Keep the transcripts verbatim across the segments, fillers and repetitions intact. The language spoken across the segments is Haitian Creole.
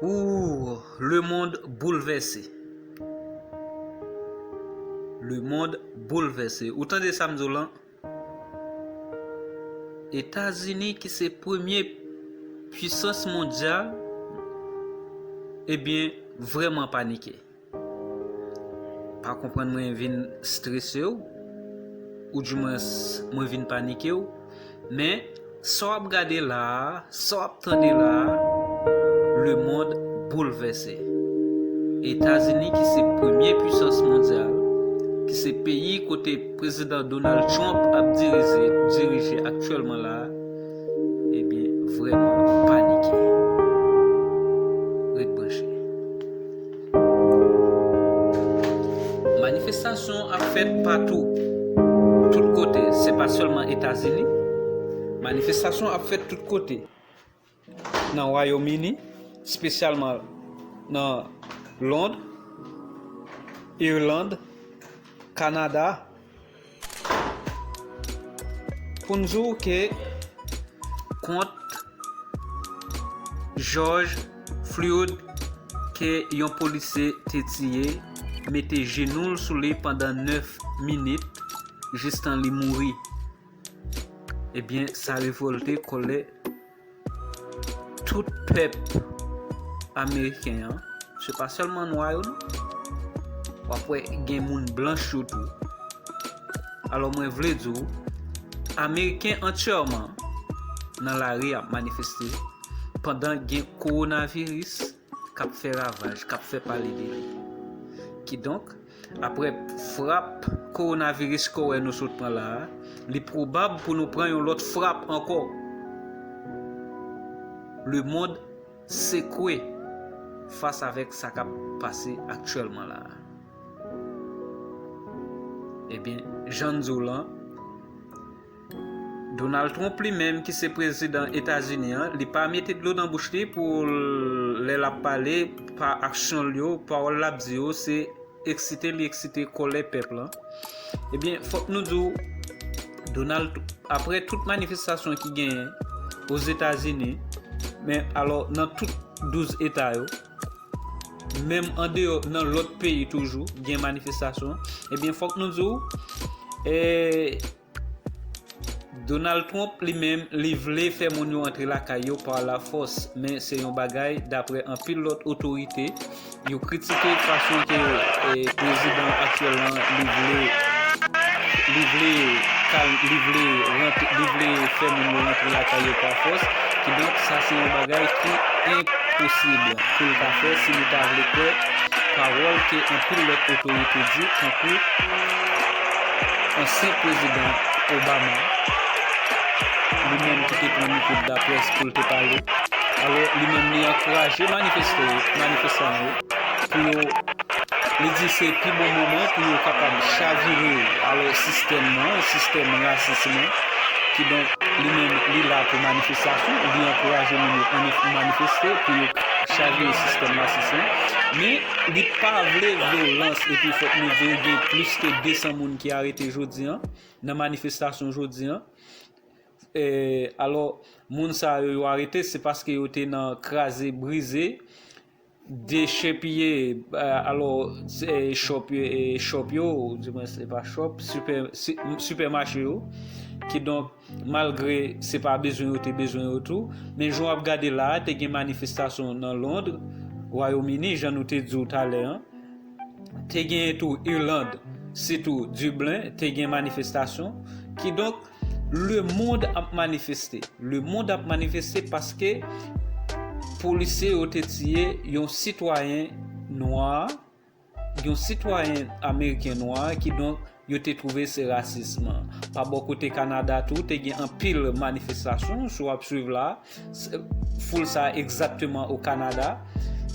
Ooh, lemonn boulvèse. Lemonn boulvèse. Ou tande sa m di w lan? Etazini ki se premye pwisans mondyal, ebyen, vrèman panike. Pa konprann mwen vin strese w, oudimwens mwen vin panike w, men sa w ap gade la a, sa w ap tande la a, lemonn boulvèse. Etazini ki se premye pwisans mondyal, ki se peyi kote Prezidan Donald Trump ap dirije, dirije aktyèlman la a, ebyen, vrèman panike. Ret branche. Manifestasyon ap fèt patou, tout kote, se pa sèlman Etazini. Manifestasyon ap fèt tout kote. Nan Wayòm Ini, espesyalman nan Lond, Irland, Kanada, pou n di w ke kont George Floyd ke yon polisye te tiye, mete jenou l sou li pandan nèf minit, jistan li mouri. Ebyen, sa revòlte kòlè tout pèp ameriken an. Se pa sèlman nwa yo, non. W ap wè gen moun blanch yo tou. Alò, mwen vle di w, Ameriken antyèman nan lari ap manifeste pandan gen kowonaviris k ap fè ravaj, k ap fè pale de li. Kidonk, apre frap kowonaviris kòwè nou sot pran la a, li pwobab pou nou pran yon lòt frap ankò. Lemonn sekwe fas avèk sa k ap pase aktyèlman la a. Ebyen, jan n di w lan, Donald Trump li menm, ki se prezidan Etazini an, li pa mete dlo nan bouch li pou l, lè l ap pale, pa aksyon l yo, pawòl l ap di yo, se eksite li eksite kòlè pèp lan. Ebyen, fòk nou di w, Donald, apre tout manifestasyon ki genyen Ozetazini, men alò nan tout douz eta yo, menm andeyò nan lòt peyi toujou, gen manifestasyon, ebyen, fòk nou di w, e, Donald Trump li menm, li vle fè moun yo antre lakay yo pa lafòs, men se yon bagay, dapre anpil lòt otorite, yo kritike fason ke, e, prezidan aktyèl lan, li vle, li vle kal-, li vle rantre, li vle fè moun yo rantre lakay yo pa fòs. Kidonk, sa se yon bagay ki enposib pou l ta fè si nou ta vle kwè pawòl ke anpil lòt otorite di, tankou ansyen prezidan Obama, li menm ki te pran mikwo laprès pou l te pale. Alò, li menm li ankouraje manifeste-, manifestan yo pou yo, li di se pi bon moman pou yo kapab chavire, alò, sistèm nan, sistèm rasis lan. Kidonk, li menm, li la pou manifestasyon, li ankouraje moun yo anni-, manifeste pou yo chavire sistèm rasis lan. Men, li pa vle vyolans, epi fòk nou di w gen plis ke de san moun ki arete jodi an, nan manifestasyon jodi an. E, alò, moun sa yo, yo arete, se paske yo te nan kraze, brize, dechèpiye, e, alò, e, shop yo, e, shop yo, di mwen se pa shop, sipè-, si-, sipèmache yo. Kidonk, malgre se pa bezwen yo te bezwen yo tou, men jan w ap gade la a, te gen manifestasyon nan Lond, Wayòm Ini, jan nou te di w talè an. Te genyen tou Irland, sitou Dublin, te gen manifestasyon. Kidonk, lemonn ap manifeste. Lemonn ap manifeste paske polisye yo te tiye yon sitwayen nwa, yon sitwayen ameriken nwa, kidonk, yo te twouve se rasism. Pa bò kote Kanada tou, te gen anpil manifestasyon, si w ap swiv la, s-, foul sa egzakteman o Kanada.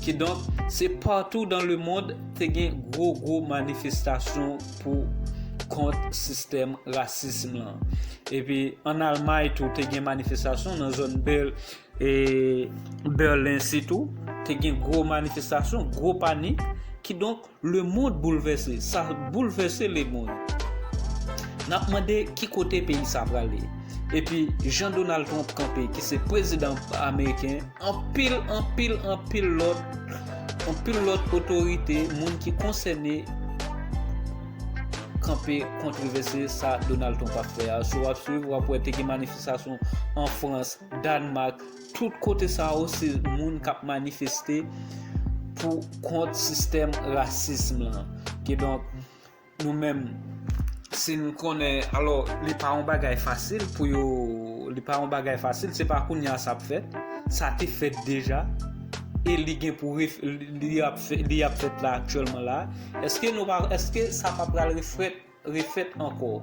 Kidonk, se patou dan lemonn te gen gwo, gwo manifestasyon pou kont sistèm rasism lan. Epi, ann Almay tou, te gen manifestasyon nan zòn Bèl-, e Bèlen sitou, te gen gwo manifestasyon, gwo panik. Kidonk, lemonn boulvèse. Sa boulvèse lemonn. N ap mande ki kote peyi sa prale. epi jan Donald Trump kanpe, ki se prezidan ameriken, anpil, anpil, anpil lòt, anpil lòt otorite, moun ki konsène kanpe kontwovèse sa Donald Trump ap fè a. Si w ap swiv, w ap wè te gen manifestasyon an Frans, Dànmak, tout kote sa yo se moun k ap manifeste pou kont sistèm rasism lan. Kidonk, nou menm, si n konnen, alò, li pa yon bagay fasil pou yo, li pa yon bagay fasil, se pa kounye a sa ap fèt, sa te fèt deja, e li gen pou ref-, li ap fè-, li ap fèt la aktyèlman la. Èske nou pa, èske sa pa pral refèt, refèt ankò?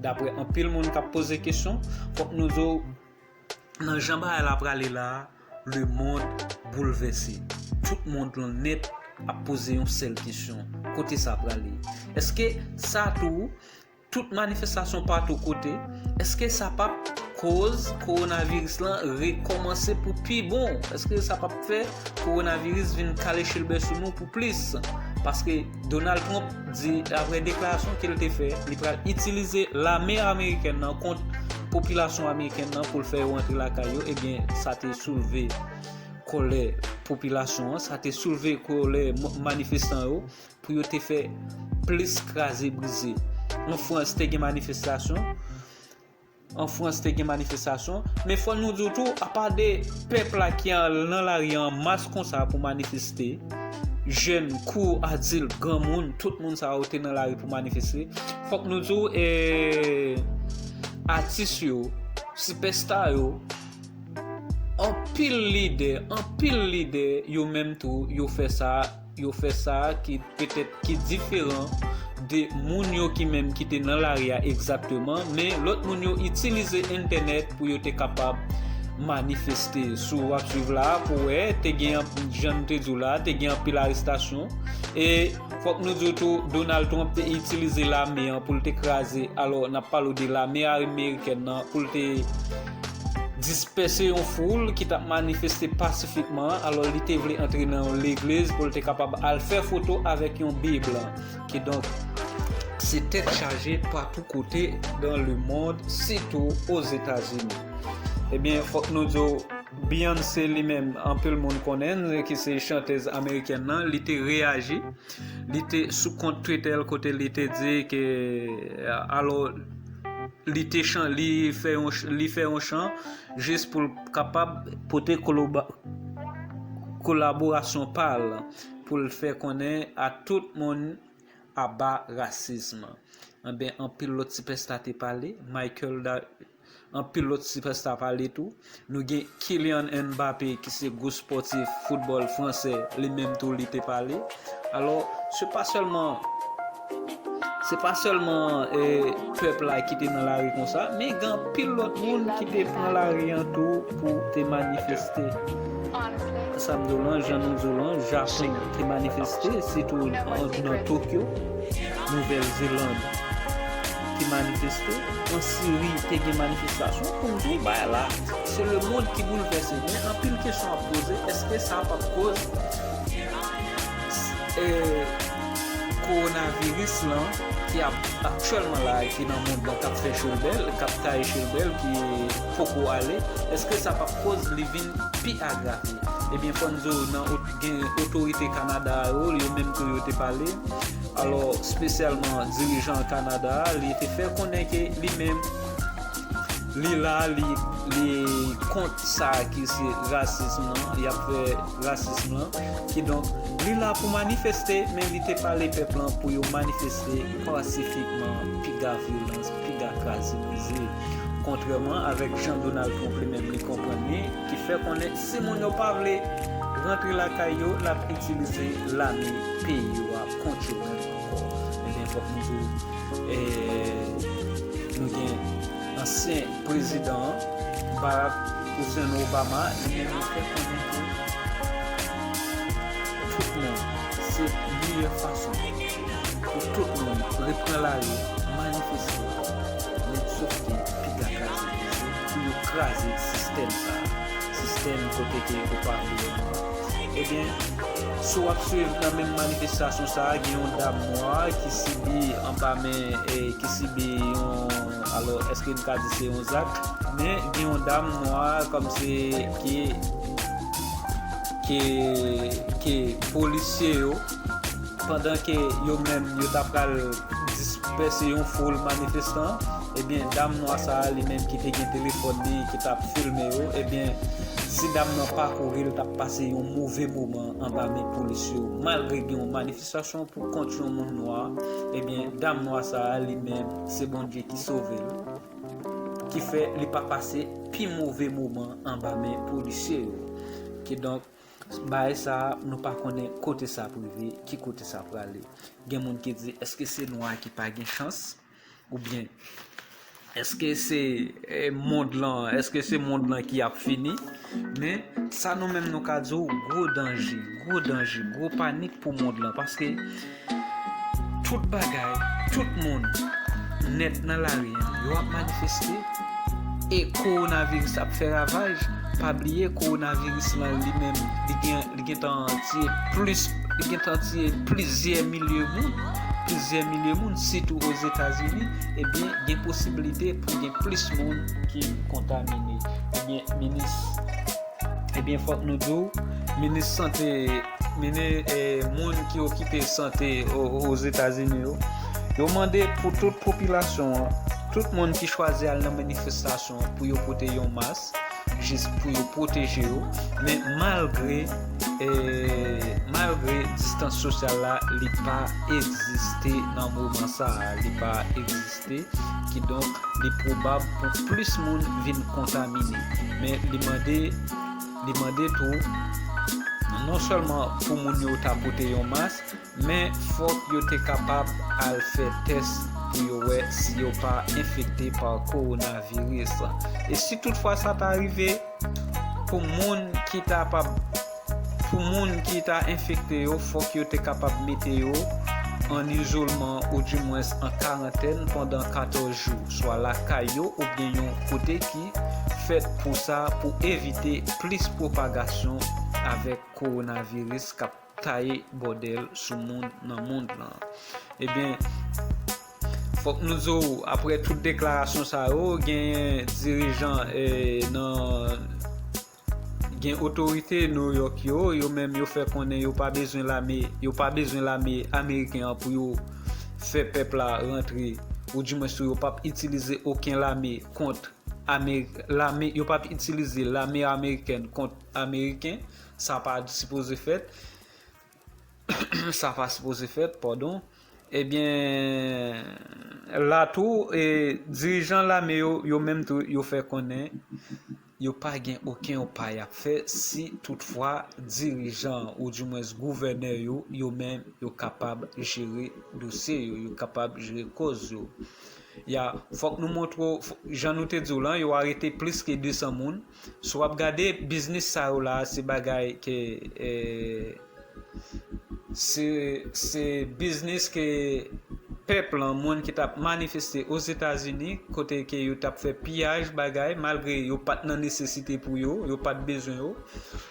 Daprè anpil moun k ap poze kesyon, fòk nou di w, nan jan bagay la prale la a, lemonn boulvèse. Tout moun lan nèt ap poze yon sèl kesyon. Kote sa prale? Èske sa tou, tout manifestasyon patou kote, èske sa p ap koz kowonaviris lan rekòmanse pou pi bon? Èske sa p ap fè kowonaviris vin kale chelbè sou nou pou plis? Paske Donald Trump di, daprè deklarasyon ke l te fè, li pral itilize lame amerikèn nan kont popilasyon amerikèn nan pou l fè yo rantre lakay yo, ebyen, sa te soulve kòlè popilasyon an, sa te soulve kòlè mo-, manifestan yo, pou yo te fè plis kraze brize. An Frans, te gen manifestasyon, An Frans, te gen manifestasyon. Men fò nou di w tou, apa de pèp la ki al nan lari an mas konsa pou manifeste, jèn, kou, adilt, granmoun, tout moun sa yo te nan lari pou manifeste. Fòk nou di w, eh, atis yo, sipèsta yo, anpil lidè, anpil lidè, yo menm tou, yo fè sa, yo fè sa ki petèt ki diferan de moun yo ki menm ki te nan lari a egzakteman, men lòt moun yo itilize entènèt pou yo te kapab manifeste. Si w ap swiv la a, pou wè, te gen anp-, jan n te di w la a, te gen anpil arestasyon. E fòk nou di w tou, Donald Trump te itilize lame an pou l te kraze. Alò, n ap pale w de lame amerikèn nan, pou l te dispèse yon foul ki t ap manifeste pasifikman. Alò, li te vle antre nan yon legliz pou l te kapab al fè foto avèk yon Bib. Kidonk, se tèt chaje patou kote dans le monde, sitou Ozetazini. Ebyen, fòk nou di w, Beyoncé li menm, anpil moun konnen l, ki se chantèz amerikèn nan, li te reyaji. Li te sou kont Twitter l kote li te di ke, alò, li te chan-, li fè yon ch-, li fè yon chan jis pou l kapab pote koloba-, kolaborasyon pa l pou l fè konnen a tout moun aba rasism. Enben, anpil lòt sipèsta te pale. Michael da-, anpil lòt sipèsta pale tou. Nou gen Kylian Mbappé, ki se gwo spòtif foutbòl fransè, li menm tou li te pale. Alò, se pa sèlman, se pa sèlman, eh, pèp la ki te nan lari konsa, men gen anpil lòt moun ki te pran lari an tou pou te manifeste. Sa m di w lan, jan nou di w lan, Japon te manifeste, sitou an, nan Tokyo, Nouvèl Zeland te manifeste, an Siri te gen manifestasyon, pou m di w, bagay la, se lemonn ki boulvèse. Men anpil kesyon ap poze, èske sa p ap koz, eh, kowonaviris lan ki ap, aktyèlman la, ki nan mond lan, k ap fè chelbè l, k ap taye chelbè l, ki poko ale, èske sa p ap koz li vin pi agrave? Ebyen, fò n di w, nan ot-, gen otorite Kanada yo, yo menm tou yo te pale. Alò, espesyalman dirijan Kanada a, li te fè konnen ke li menm, li la, li, li kont sa ki se rasism lan, y ap fè rasism lan. Kidonk, li la pou manifeste, men li te pale pèp lan pou yo manifeste pasifikman, piga vyolans, piga kraze brize. Kontrèman avèk jan Donald Trump li menm li konprann li, ki fè konnen si moun yo pa vle rantre lakay yo, l ap itilize lame peyi yo a kont yo menm ankò. Ebyen, fòk nou di w, eh, nou gen ansyen prezidan an, Barack Hussein Obama, li menm li fè konnen ke tout moun, se meyè fason pou tout moun repran lari, manifeste, men sòf ke piga kraze brize, pou yo kraze sistèm sa a. Sistèm kote ke ou pa vle Ebyen, si w ap swiv nan menm manifestasyon sa a, gen yon dam nwa ki sibi anba men, eh, ki sibi yon, alò, èske n ka di se yon zak? Men gen yon dam nwa kòmsi ki, ki, ki polisye yo, pandan ke yo menm yo ta pral dispèse yon foul manifestan, ebyen, dam nwa sa a, li menm ki te gen telefòn li, ki t ap filme yo, ebyen, si dam nan pa kouri, l t ap pase yon move moman anba men polis yo. Malgre gen yon manifestasyon pou kont yon moun nwa, ebyen, dam nwa sa a, li menm, se Bondye ki sove l, ki fè li pa pase pi move moman anba men polisye yo. Kidonk, bagay sa a, nou pa konnen kote sa ap rive, ki kote sa prale. Gen moun ki di, èske se nwa ki pa gen chans? Oubyen, èske se, eh, mond lan, èske se mond lan ki ap fini? Men, sa nou menm nou ka di w, gwo danje, gwo danje, gwo panik pou mond lan. Paske tout bagay, tout moun nèt nan lari a, yo ap manifeste. E kowonaviris ap fè ravaj. Pa bliye, kowonaviris lan li menm, li gen, li gentan tiye plis, li gentan tiye plizyè milye moun, plizyè milye moun, sitou Ozetazini, ebyen, gen posiblite pou gen plis moun ki kontamine. Ebyen, minis, ebyen, fòk nou di w, minis sante, minis, eh, moun ki okipe sante o, o, Ozetazini yo, yo mande pou tout popilasyon an, tout moun ki chwazi al nan manifestasyon pou yo pote yon mas, jis pou yo pwoteje yo. Men malgre, eh, malgre distans sosyal la, li pa egziste nan moman sa a, li pa egziste. Kidonk, li pwobab pou plis moun vin kontamine. Men li mande, li mande tou, non sèlman pou moun yo ta pote yon mas, men fòk yo te kapab al fè tès pou yo wè si yo pa enfekte pa kowonaviris. E si toutfwa sa ta rive, pou moun ki ta pa, pou moun ki ta enfekte yo, fòk yo te kapab mete yo an izolman oudimwens an karantèn pandan katòz jou, swa lakay yo oubyen yon kote ki fèt pou sa, pou evite plis pwopagasyon avèk kowonaviris k ap taye bòdèl sou moun nan mond lan. Ebyen, fòk nou di w, apre tout deklarasyon sa yo, gen dirijan, eh, nan, gen otorite New York yo, yo menm yo fè konnen yo pa bezwen lame, yo pa bezwen lame ameriken an pou yo fè pèp la rantre, oudimwens tou yo p ap itilize okenn lame kont Amerik, lame, yo p ap itilize lame amerikèn kont ameriken, sa pa sipoze fèt. Sa pa sipoze fèt, padon. Ebyen, la tou, e, dirijan lame yo, yo menm tou, yo fè konnen yo pa gen okenn pa y ap fè si toutfwa dirijan, oudimwens gouvènè yo, yo menm, yo kapab jere dosye yo, yo kapab jere kòz yo. Ya, fòk nou montre w, fò-, jan nou te di w lan, yo arete plis ke de san moun. Si w ap gade biznis sa yo la, se bagay ke, eh, se, se biznis ke pèp lan, moun ki t ap manifeste Ozetazini, kote ke yo t ap fè piyaj bagay, malgre yo pa t nan nesesite pou yo, yo pa t bezwen yo.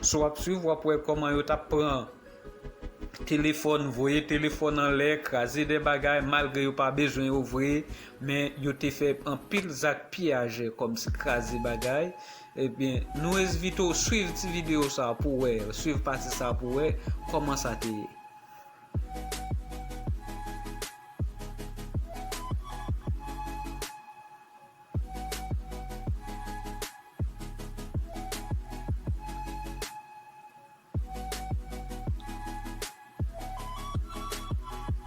Si w ap swiv, w ap wè kòman yo t ap pran telefòn, voye telefòn anlè, kraze de bagay, malgre yo pa bezwen yo vre, men yo te fè anpil zak piyajè kòmsi kraze bagay. Ebyen, nou envite w swiv ti videyo sa pou wè, swiv pati sa pou wè kòman sa te ye.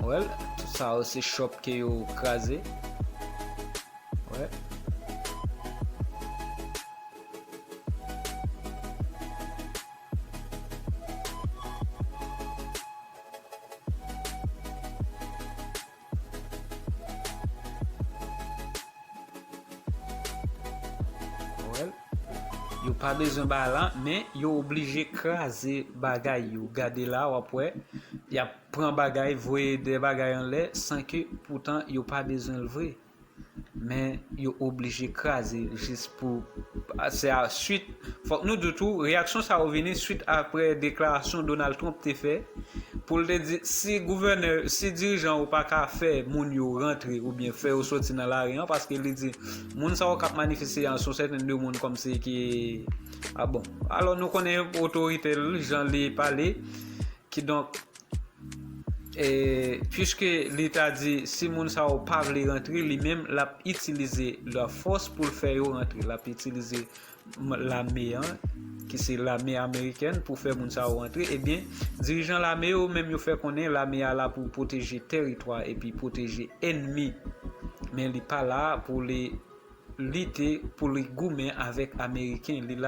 Well, tout sa yo se shop ke yo kraze. Wè. Well, yo pa bezwen bagay la, men yo oblije kraze bagay yo. Gade la, w ap wè, y ap pran bagay, voye de bagay anlè, san ke poutan yo pa bezwen l vre. Men yo oblije kraze jis pou se a swit. Fòk nou di tou, reyaksyon sa yo vini swit apre deklarasyon Donald Trump te fè pou l te di si gouvènè, si dirijan yo pa ka fè moun yo rantre oubyen fè yo soti nan lari an, paske li di moun sa yo k ap manifeste an se yon sèten de moun kòmsi ki a bon. Alò nou konnen otorite l jan li pale. Kidonk e, piske li ta di si moun sa yo pa vle rantre, li menm l ap itilize lafòs pou l fè yo rantre, l ap itilize lame an ki se lame amerikèn pou fè moun sa yo rantre, ebyen dirijan lame yo menm yo fè konnen lame a la pou pwoteje tèritwa epi pwoteje ènmi, men li pa la pou li lite, pou li goumen avèk ameriken, li la